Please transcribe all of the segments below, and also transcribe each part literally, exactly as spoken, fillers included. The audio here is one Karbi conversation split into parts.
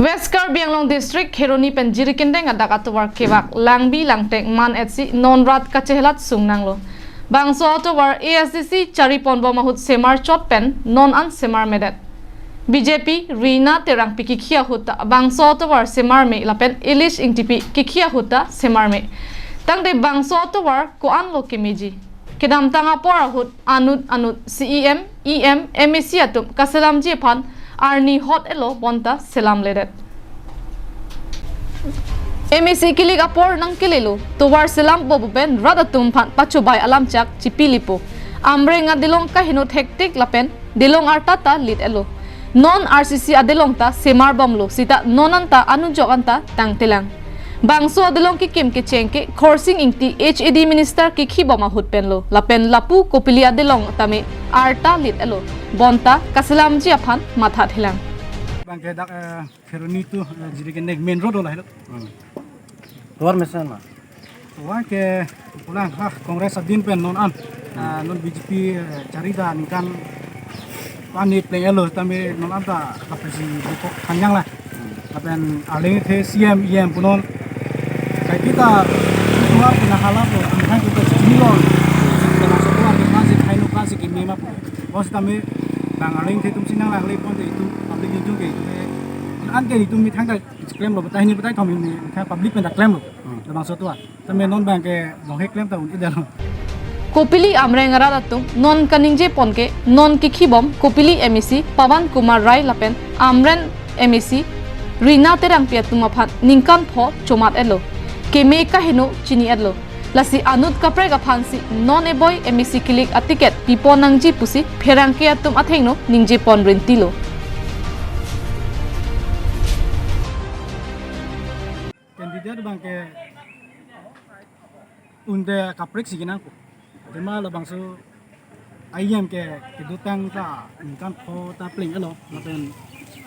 West Karbi Anglong District Kheroni pen Jirikindeng adak atovar kevak Langbi Langteng man etsi non rat kachehelat sung nanglo. Bangso atovar A S D C chari ponbom ahut semar chot pen non an semar medet. B J P Rina Terangpi kikhi ahut ta bangso atovar semar me lapen Elish Ingtipi kikhi ahut ta semar me. Tangte bangso atovar ko-an lo kemeji. Kedamtang apor ahut anut anut C E M, E M, M A C atum kaselamji aphan arni hot-etlo bonta selamledet. M A C kilik apor nangkelelo, tovar selam bobo pen rat atum aphan pachobai alamchak chipilipo. Amreng adolong kaheno thektik lapen dolong arta ta lit-etlo. Non R C C adolong ta semar bomlo sita non anta anujok anta tangtelang. Bangso adolong kekim kecheng ke Khorsing Ingti H A D Minister kikhi bom ahut penlo. Lapen lapu Kopili adolong tame arta lit-etlo. Bonta kaselamji aphan mathathelang. Bangke dak, eh, Kheroni to, eh, Jirikindeng main road ola helo. Hmm. Tovar mesen ma? Tovar ke pulang ha Congress adin pen non an. Ah, non B J P, eh, chari ta ningkan pani pleng-etlo tame non an ta kapesi bukok panjang la. Lapen arleng the C M, E M punon. Kai kita tovar ke nahala po, ang kan kita sini lo. Kita masuk tovar ke masih kain luka si keme ma po. Bos tame bang arleng the tum sinang lang le pon te itum public itum ke itum. An ke itum mi thang ta klemlo, batai ni batai thom ni thang public pen ta klemlo. Hmm. Labangso tovar. Tame non bangke donghe klem ta un-edetlo. Kopili Amreng arat atum non kaningje pon ke non kikhi bom Kopili M A C Pawan Kumar Rai lapen Amreng M A C Rina Terangpi atum aphan ningkan pho chomat-etlo. Keme kaheno chini-etlo. Lasi anut kaprek aphansi non eboi M A C kilik aticket pipon nangji pusi pherangke atum athengno ningje pon rintilo. Candidate bangke unde kaprek si kenangpo. Tema labangso I M ke kedotang ta ningkan pho ta pleng-etlo. Lapen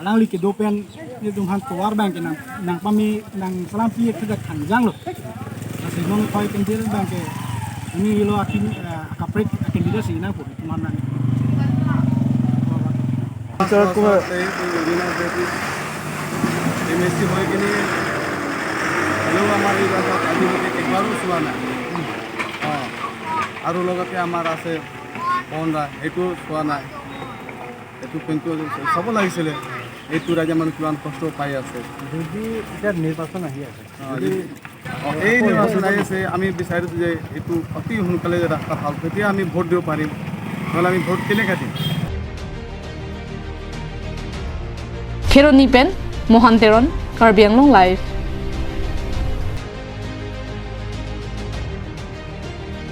alangli kedo pen netum aphan tovar bangke nang, nangpame nangselampi ke ta kangjanglo. Lasi non khoi candidate bangke ini lo akin, eh, kaprek candidate si nangpo. Teman nang. Sir, Kumar. M A C হয়ে কিনে হ'লেও আমাৰ এই ৰাস্তাত আজিলৈকে একবাৰো চোৱা নাই। অ, আৰু লগতে আমাৰ আছে বনৰা, সেইটো চোৱা নাই। এইটো কিন্তু চাব লাগিছিলে, এইটো ৰাইজে মানুহ কিমান কষ্ট পাই আছে। যদি এতিয়া নিৰ্বাচন আহি আছে, অ, যদি যদি অ, এই নিৰ্বাচন আহি আছে, আমি বিচাৰিছো যে এইটো অতি সোনকালে যে ৰাস্তা ভাল, তেতিয়া আমি ভোট দিব পাৰিম, নহ'লে আমি ভোট কেনেকে দিম? Kheroni pen Mohan Teron, Karbi Anglong Live.